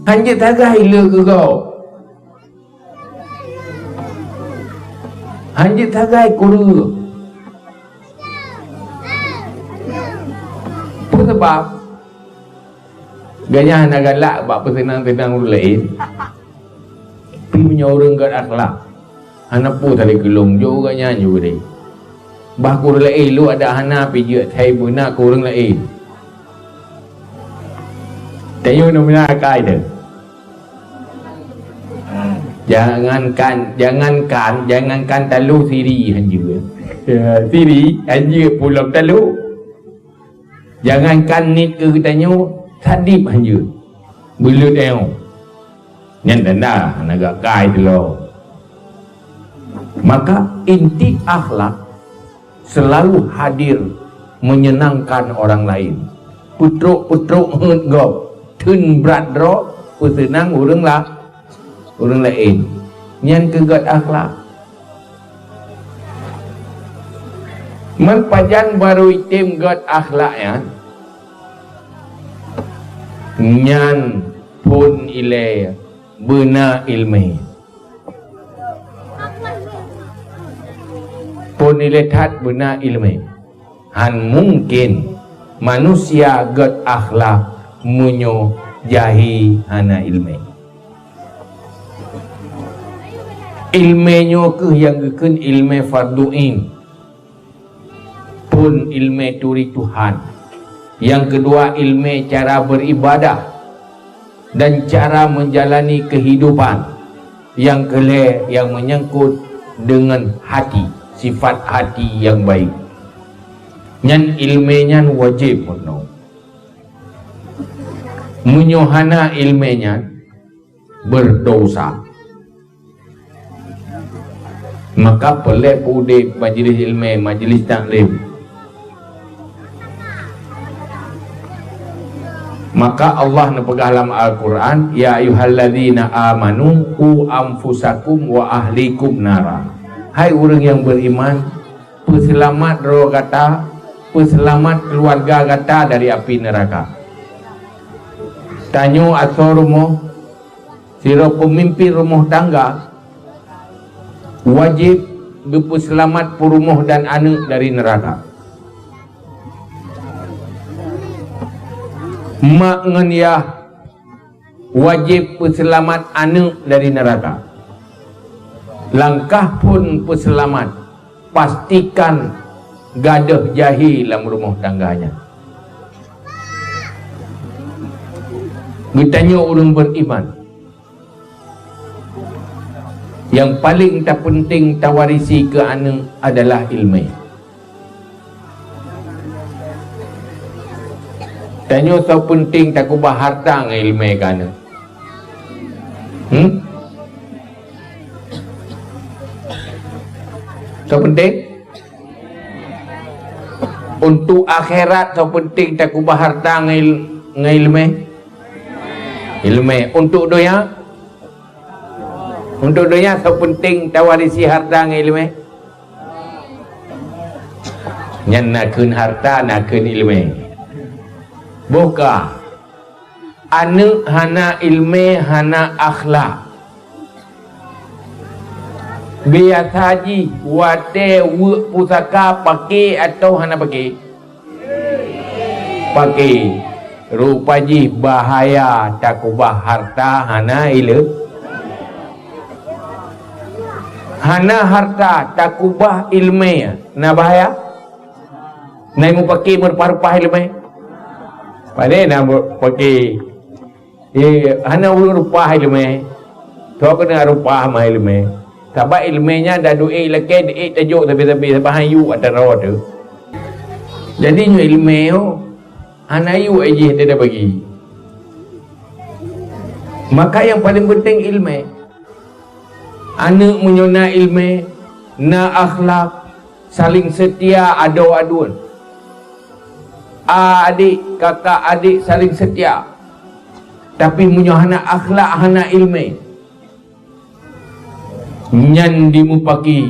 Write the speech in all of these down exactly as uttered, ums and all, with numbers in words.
Hanjeuet sagai le keu gob. Hanjeuet sagai kureueng. Peue sabab? Gobnyan hana galak bak peuseunang-seunang ureuëng laén. Tapi meunyoe ureuëng gét akhlak, hana peue sabe keulong, jok gobnyan jok deh. Bah keu ureuëng laén, lôn adak hana pih jeuet hai beuna keu ureuëng laén. Tanyoe na meunan akai teuh. Jangankan, jangankan, jangankan talo siri hanjeuet. Ya, siri hanjeuet pulom talo. Jangankan niet keu geutanyoe, sadib hanjeuet. Beuleuet ayong. Nyan tanda hana gét akai teuh lom. Maka inti akhlak selalu hadir menyenangkan orang lain. Peutrok-peutrok heuet gob, theun brat droe peuseunang ureuëng la-, ureuëng laén. Nyan keuh gét akhlak. Man pajan barô item gét akhlak nyan? Nyan phon ilée beuna iéleumé. Phon ilée that beuna iéleumé. Han mungken manusia gét akhlak meunyoe jahi hana iéleumé. Iéleumé nyoe keuh nyang geukheun iéleumé fardhu ain. Phon iéleumé turi Tuhan. Nyang keudua, iéleumé cara beuribadah dan cara menjalani kehidupan. Nyang keulhée, nyang menyangkut dengan hati, sifat hati nyang baik. Nyan iéleumé nyan wajéb meurunoe. Meunyoe hana iéleumé nyan, beurdosa. Maka peureulée peuudeb majeulis iéleumé, majeulis taklim. Maka Allah neupeugah lam Al-Qur'an, "Ya ayyuhalladzina amanu qu anfusakum wa ahlikum nara." Hai ureuëng nyang beriman, peuseulamat droe gata, peuseulamat keuluwarga gata dari api neuraka. Tanyoe asoe rumoh, sidroe peumimpin rumoh tangga wajéb geupeuseulamat peurumoh dan aneuëk dari neuraka. Mak ngon yah wajéb peuseulamat aneuëk dari neuraka. Langkah phon peuseulamat, pastikan gadôh jahi lam rumoh tangga nyan. Geutanyoe ureuëng beriman, nyang paleng tapeunteng tawarisi keu aneuëk adalah iéleumé. Tanyoe soe peunteng takeubah harta ngon iéleumé keu aneuëk? Hmm? Soe peunteng? Untuk akhirat soe peunteng takeubah harta ngon il-, ngon iéleumé? Iéleumé. Untuk donya? Untuk donya soe peunteng tawarisi harta ngon iéleumé? Nyan na kheun harta, na kheun iéleumé. Boh ka, aneuëk hana iéleumé, hana akhlak. Biasa jih watée weuek pusaka pake atau hana pake? Pake. Rupa jih bahaya takeubah harta hana ileu-, hana harta takeubah iéleumé na bahaya? Na mupake meureupah-reupah iéleumé? Pane na mupake? Eh, hana ureuëng reupah iéleumé. Soe keuneuk reupah mah iéleumé? Sabab iéleumé nyan daduek lakée diek tajok sabe-sabe, sabab han yue atra droe teuh. Jadi nyoe iéleumé nyoe hana yue jih atra bagi. Maka nyang paleng peunteng iéleumé. Aneuëk meunyoe na iéleumé, na akhlak, saling seutia adoe aduen. A adek, kakak adek saling seutia. Tapi meunyoe hana akhlak, hana iéleumé, nyan dimupake.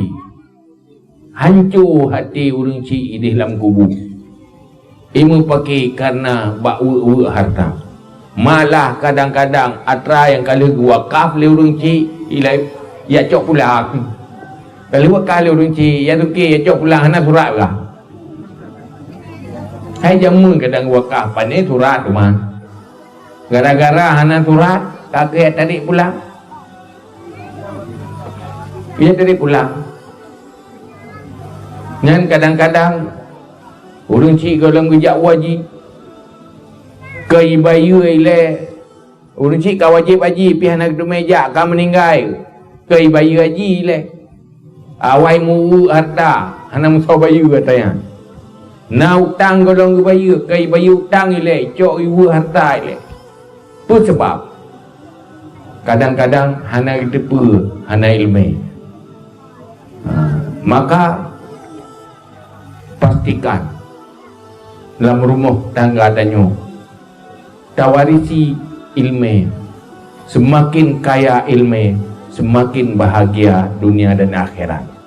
Hanco até ureuëng chik idéh lam kubu. Imupake kareuna bak weuek-weuek harta. Malah kadang-kadang atra nyang ka lheueh geuwakaf lé ureuëng chik, ilai, jak cok pulang. Ka lheueh wakaf lé ureuëng chik, ya toke, jak cok pulang, hana surat lah. Hai jameun kadang wakaf, pane surat teuma. Gara-gara hana surat, ka keu jak tarék pulang. Jak tarék pulang. Nyan kadang-kadang ureuëng chik gohlom geujak u haji, keu jibayeue ilée. Ureuëng chik ka wajéb haji, pih hana geuteumé jak, ka meuninggai, keu jibayeue haji ilée. Awai meuuek hareuta, hana meusoe bayeue atra nyan. Na utang gohlom geubayeue, keu jibayeue utang ilée, cok jiweuek hareuta ilée. Peue sabab? Kadang-kadang hana geuteupeue, hana iéleumé. Ha, maka pastikan lam rumoh tangga tanyoe tawarisi iéleumé. Seumaken kaya iéleumé, seumaken bahagia dunia dan akhirat.